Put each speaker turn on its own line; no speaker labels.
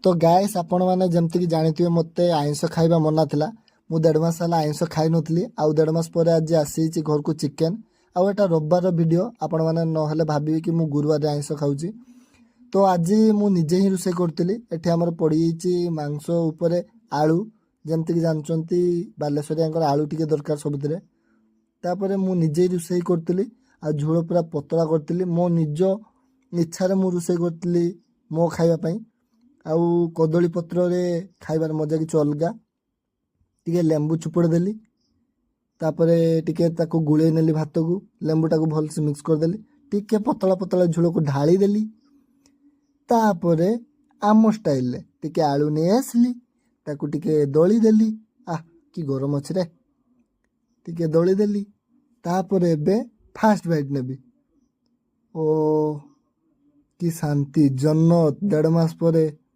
ତ ଗାଏସ୍, ଆପଣମାନେ ଯେମିତିକି ଜାଣିଥିବେ, ମୋତେ ଆଇଁଷ ଖାଇବା ମନା ଥିଲା। ମୁଁ ଦେଢ଼ ମାସ ହେଲା ଆଇଁଷ ଖାଇନଥିଲି ଆଉ ଦେଢ଼ ମାସ ପରେ ଆଜି ଆସିଛି ଘରକୁ ଚିକେନ୍। ଆଉ ଏଇଟା ରବିବାରର ଭିଡ଼ିଓ, ଆପଣମାନେ ନହେଲେ ଭାବିବେ କି ମୁଁ ଗୁରୁବାରରେ ଆଇଁଷ ଖାଉଛି। ତ ଆଜି ମୁଁ ନିଜେ ହିଁ ରୋଷେଇ କରୁଥିଲି। ଏଠି ଆମର ପଡ଼ିଯାଇଛି ମାଂସ ଉପରେ ଆଳୁ। ଯେମିତିକି ଜାଣିଛନ୍ତି, ବାଲେଶ୍ୱରିଆଙ୍କର ଆଳୁ ଟିକେ ଦରକାର ସବୁଥିରେ। ତାପରେ ମୁଁ ନିଜେ ହିଁ ରୋଷେଇ କରୁଥିଲି ଆଉ ଝୋଳ ପୁରା ପତଳା କରିଥିଲି। ମୋ ନିଜ ଇଚ୍ଛାରେ ମୁଁ ରୋଷେଇ କରିଥିଲି ମୋ ଖାଇବା ପାଇଁ। ଆଉ କଦଳୀ ପତ୍ରରେ ଖାଇବାର ମଜା କିଛି ଅଲଗା। ଟିକେ ଲେମ୍ବୁ ଚୁପୁଡ଼ି ଦେଲି, ତାପରେ ଟିକେ ତାକୁ ଗୋଳେଇ ନେଲି। ଭାତକୁ ଲେମ୍ବୁଟାକୁ ଭଲସେ ମିକ୍ସ କରିଦେଲି, ଟିକେ ପତଳା ପତଳା ଝୋଳକୁ ଢାଳି ଦେଲି। ତାପରେ ଆମ ଷ୍ଟାଇଲରେ ଟିକେ ଆଳୁ ନେଇ ଆସିଲି, ତାକୁ ଟିକେ ଦଳି ଦେଲି। ଆহ, କି ଗରମ ଅଛି ରେ! ଟିକେ ଦଳି ଦେଲି। ତାପରେ ଏବେ ଫାଷ୍ଟ ବାଇଟ୍ ନେବି। ଓ, କି ଶାନ୍ତି, ଜନ୍ନତ! ଦେଢ଼ ମାସ ପରେ।